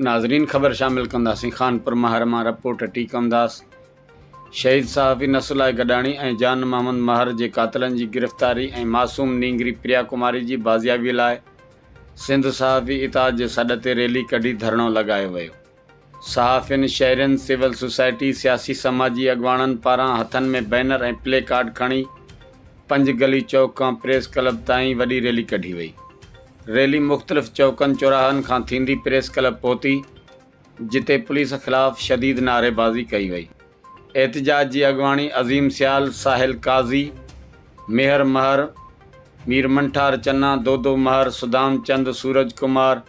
ناظرين خبر شامل ڪنداسين خانپور مهر مان رپورٽ ٽيڪم داس شهيد صحافي نصرالله گڏاڻي ۽ جان محمد مهر جي قاتلن جي گرفتاري ۽ معصوم نينگري پريا ڪماري جي بازيابي لاء سنڌ صحافي اتحاد جي سڏ تي ريلي ڪڍي ڌرڻو لڳايو ويو. صحافين، شهرين، سول سوسائٽي، سياسي سماجي اڳواڻن پاران هٿن ۾ بينر ۽ پلي ڪارڊ کڻي پنج گلي چوڪ کان پريس ڪلب تائين وڏي ريلي ڪڍي وئي. ريلي مختلف چوڪن چوراهن کان ٿيندي پريس ڪلب پهتي، جتي پوليس خلاف شديد نعريبازي ڪئي وئي. احتجاج جي اڳواڻي عظيم سيال، ساحل قاضي، ميهر مهر، مير منٺار چنا، دودو مهر، سدام چند، سورج ڪمار،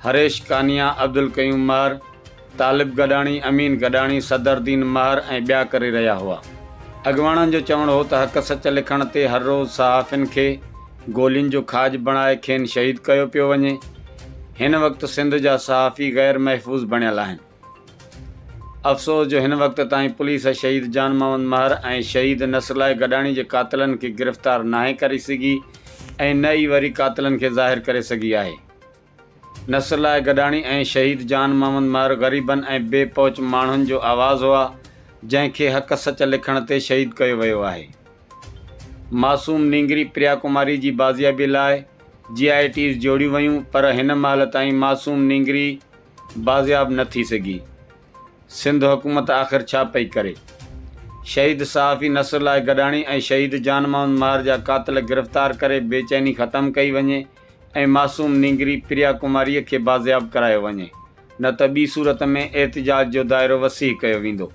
هريش ڪانيا، عبدالقيوم مهر، طالب گڏاڻي، امين گڏاڻي، صدرالدين مهر ۽ ٻيا ڪري رهيا هئا. اڳواڻن جو چوڻ هو ته حق سچ لکڻ تي هر روز صحافين کي گولين جو کاڄ بڻائي کين شهيد ڪيو پيو وڃي. هن وقت سنڌ جا صحافي غير محفوظ بڻيل آهن. افسوس جو هن وقت تائين پوليس شهيد جان محمد مهر ۽ شهيد نصرالله گڏاڻي جي قاتلن کي گرفتار ناهي ڪري سگهي ۽ نه ئي وري قاتلن کي ظاهر ڪري سگهي آهي. نصرالله گڏاڻي ۽ شهيد جان محمد مهر غريبن ۽ بي پهچ ماڻهن جو آواز هئا، جنهن کي حق سچ لکڻ تي شهيد ڪيو ويو آهي. معصوم نينگري پريا ڪماري جي بازيابي لاء جي آء ٽيز جوڙيون ويون پر هن مهل تائين معصوم نينگري بازياب نه ٿي سگهي. سنڌ حڪومت آخر ڇا پئي ڪري؟ شهيد صحافي نصرالله گڏاڻي ۽ شهيد جان محمد مهر جا قاتل گرفتار ڪري بيچيني ختم ڪئي وڃي ۽ معصوم نينگري پريا ڪماريء کي بازياب ڪرايو وڃي نه ته ٻي صورت ۾ احتجاج جو دائرو وسيع ڪيو ويندو.